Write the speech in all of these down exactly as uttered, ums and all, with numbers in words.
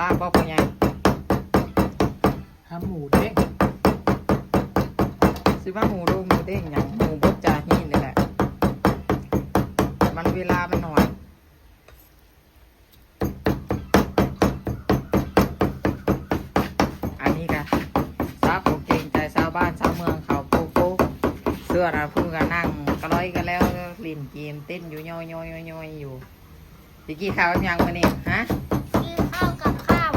ลาบบ่พ่อใหญ่ ทำหมูเด้ง ซื้อมาหมูดูหมูเด้งหยัง หมูบดจาฮี่นี่แหละ มันเวลามันหน่อย อันนี้กะ สาวผู้เกรงใจชาวบ้านชาวเมืองเขา ปุ๊กปุ๊ก เสื้อนะ เพิ่งก็นั่งกะร้อยกันแล้ว เล่นเกมเต้นอยู่ ย่อยๆๆๆ อยู่ สิกินข้าวกับหยังมื้อนี้ ฮะ กินข้าวกับข้าว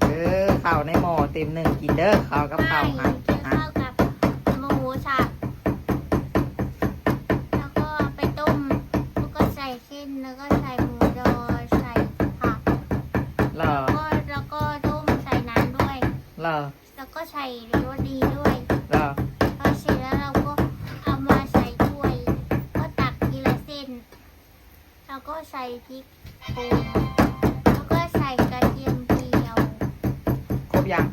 เออ ข้าวในหม้อเต็มหนึ่ง กินเด้อ ข้าวกับข้าว ไม่ ฮะ กินข้าวกับหมูสับ แล้วก็ไปต้ม แล้วก็ใส่เส้น แล้วก็ใส่หมูยอ ใส่ผัก เหรอ แล้วก็ แล้วก็ต้มใส่น้ำด้วย เหรอ แล้วก็ใส่รสดีด้วย เหรอ พอเสร็จแล้วเราก็เอามาใส่ถ้วย ก็ตักทีละเส้น แล้วก็ใส่พริกป่น แล้วก็ใส่กระเทียมเจียว ครบยัง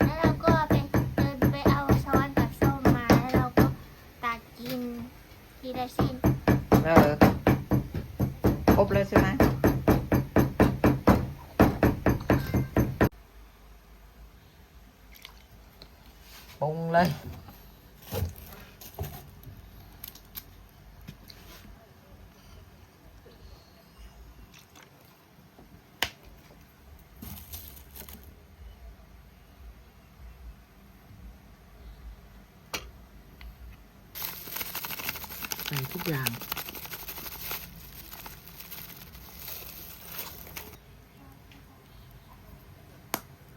แล้วเราก็ไป เดินไปเอาช้อนกับส้อมมา แล้วเราก็ตักกินทีละเส้น เออ ครบแล้วใช่ไหม ปรุงเลย ใส่ทุกอย่าง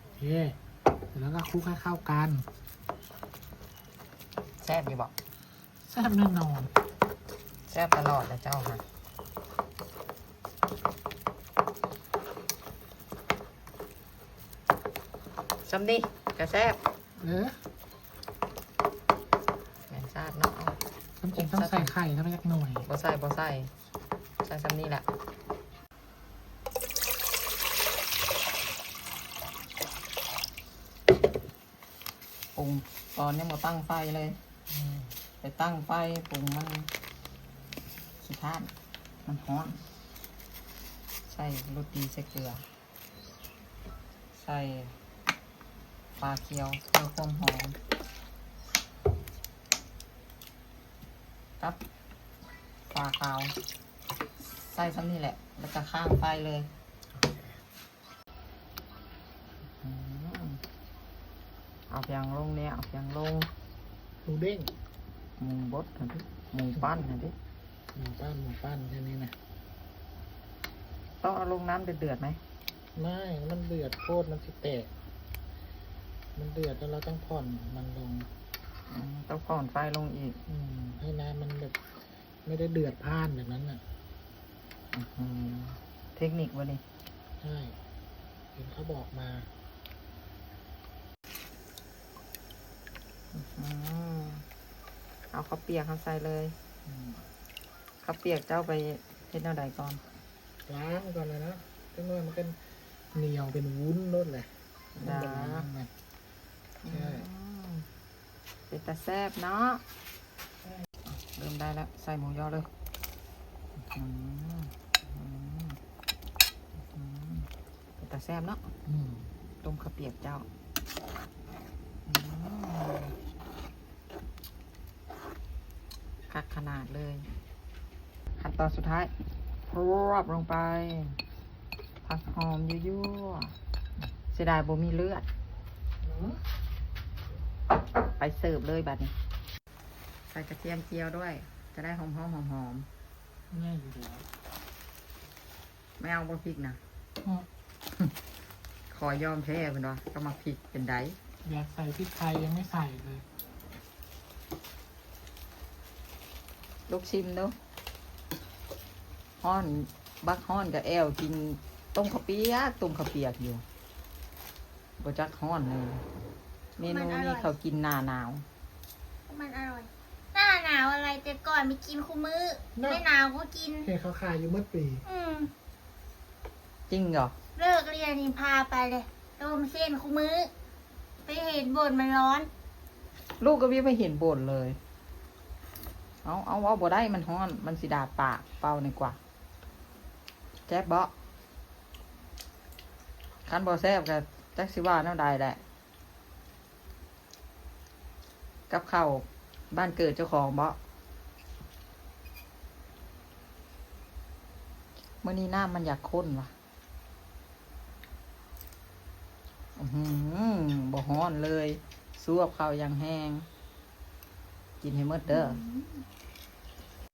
โอเค เสร็จแล้วก็คลุกให้เข้ากัน แซ่บอยู่บ่ แซ่บแน่นอน แซ่บตลอดนะเจ้าค่ะ ซ้ำนี่ก็แซ่บ เออ แม่นแซ่บเนาะ ความจริงต้องใส่ไข่เข้าไปสักหน่อย บ่ใส่ บ่ใส่ ใส่ซ้ำนี่แหละ ปรุงตอนยังบ่ตั้งไฟเลย อืม ไปตั้งไฟปรุงมันขี้คร้าน มันร้อน ใส่รสดี ใส่เกลือ ใส่ฝาเขียวเพื่อความหอม กับฝาขาว ใส่ซ้ำนี่แหละ แล้วก็ค้างไฟเลย อืม เอาเพียงลงเนี่ย เอาเพียงลง หมูเด้ง หมูบดนะพี่ หมูปั้นนะพี่ หมูปั้น หมูปั้นแค่นี้นะ ต้องเอาลงน้ำเดือดๆไหม ไม่ มันเดือดโพดมันสิแตก มันเดือดแล้วเราต้องผ่อนมันลง อืม ต้องผ่อนไฟลงอีก อืม ให้น้ำมันแบบ ไม่ได้เดือดพ่านแบบนั้นน่ะ อื้อหือ เทคนิคบ่นี่ ใช่ เห็นเขาบอกมา อื้อหือ เอาข้าวเปียกเขาใส่เลย อืม ข้าวเปียกเจ้าไปเฮ็ดแนวใดก่อน ล้างก่อนเลยนะ จังหน่อยมันก็เหนียวเป็นวุ้นโลดแหละ มันบ่ล้างไง ใช่ อืม เป็นตาแซ่บเนาะ เริ่มได้แล้ว ใส่หมูยอเลย อืม อืม อืม เป็นตาแซ่บเนาะ อืม ต้มข้าวเปียกเจ้า อืม คักขนาดเลย ขั้นตอนสุดท้าย พรวบลงไป ผักหอมยั่วๆ เสียดายบ่มีเลือด อืม ไปเสิร์ฟเลยบัดนี้ ใส่กระเทียมเจียวด้วย จะได้หอมๆ หอมๆ ง่ายอยู่แล้ว ไม่เอาบ่พริกนะ อืม ขอยอมแพ้เพิ่นว่า ก็มาพริกเป็นได อยากใส่พริกไทยยังไม่ใส่เลย ลูกชิมดู ฮ้อน บักฮ้อนกับแอวกินต้มข้าวเปียก ต้มข้าวเปียกอยู่ บ่จักฮ้อนเลย เมนูนี้เขากินหน้าหนาว มันอร่อย หน้าหนาวอะไร แต่ก่อนมีกินคู่มื้อ นะ ไม่หนาวก็กิน เห็นเขาขายอยู่เมื่อปี อืม จริงเหรอ เลิกเรียนนี่พาไปเลย ต้มเส้นคู่มื้อ ไปเห็นบ่นมันร้อน ลูกก็ไม่เห็นบ่นเลย เอา เอา เอาบ่ได้ มันฮ้อน มันสิดาดปาก เป่าดีกว่า แซ่บบ่ คันบ่แซ่บก็จักสิว่าแนวใดแหละ กับข้าวบ้านเกิดเจ้าของบ่ มื้อนี้น้ำมันอยากข้นว่ะ อื้อหือ บ่ฮ้อนเลย ซวบข้าวอย่างแฮง กินให้หมดเด้อ อืม